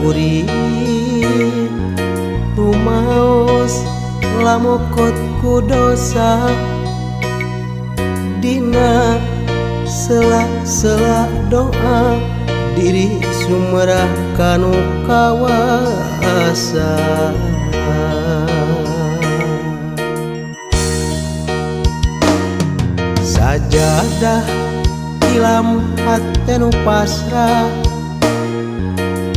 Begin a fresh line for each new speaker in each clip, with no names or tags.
kuring rumaos lamokot ku dosa dina sela-sela doa diri sumerah kanu kawasa. Sajadah tilam hate nu pasrah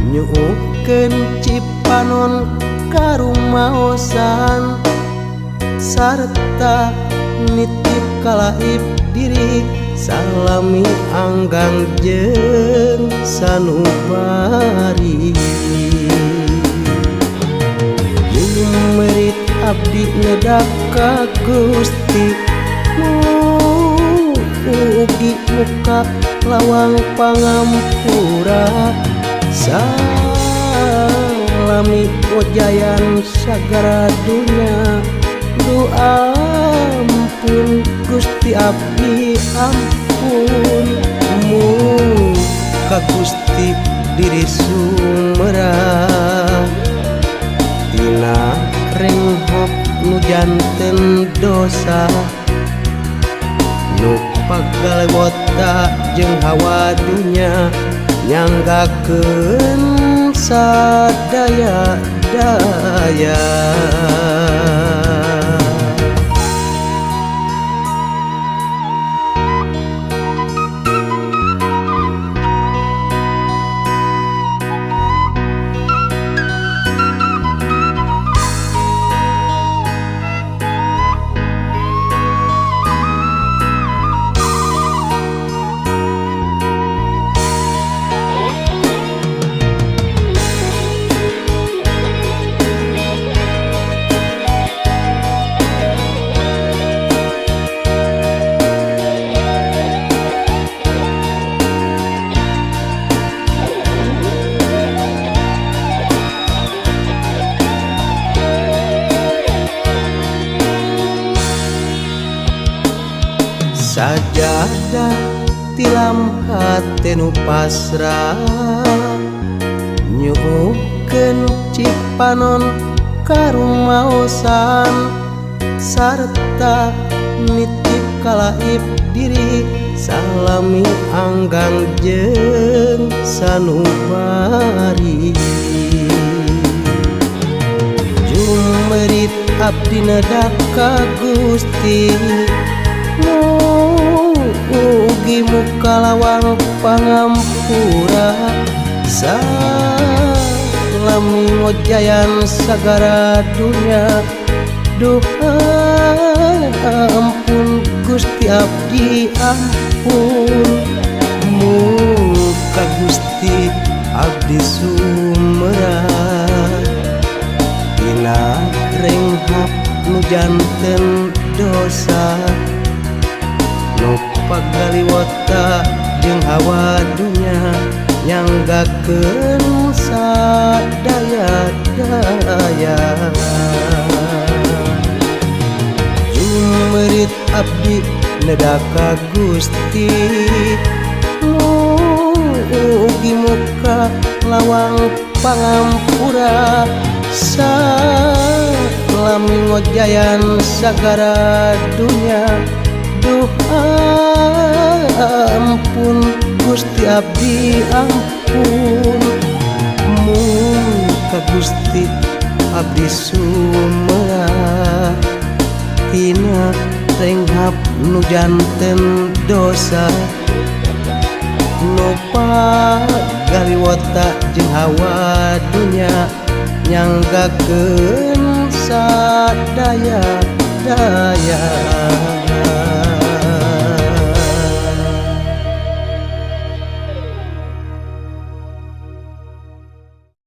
nyuukeun cipanon karumaosan sarta nitip kalaib diri salami anggang jeung sanubari. Jumerit abdi nedak ka Gusti mugi muka lawang pangampura salami ojayan sagara dunya du ampun Gusti abdi ampun muka Gusti diri sumerah tina renghap nu janten dosa nu pagalewota jeung hawa dunya nyanggakeun sadaya daya. Sajadah tilam hate nu pasrah nyuukeun cipanon karumaosan sarta nitip kalaib diri salami anggang jeung sanubari. Jumerit abdi nedak ka Gusti mugi muka lawang pangampura salami ngojayan sagara dunya duh ampun Gusti abdi ampun muka Gusti abdi sumerah tina renghap nu janten dosa nu pagaliwota jeung hawa dunya nyanggakeun sadaya daya. Jumerit abdi nedak ka Gusti mugi muka lawang pangampura salami ngojayan sagara dunya duh ampun Gusti abdi ampun muka Gusti abdi sumerah tina renghap nu janten dosa nu pagaliwota jeung hawa dunya nyanggakeun sadaya daya.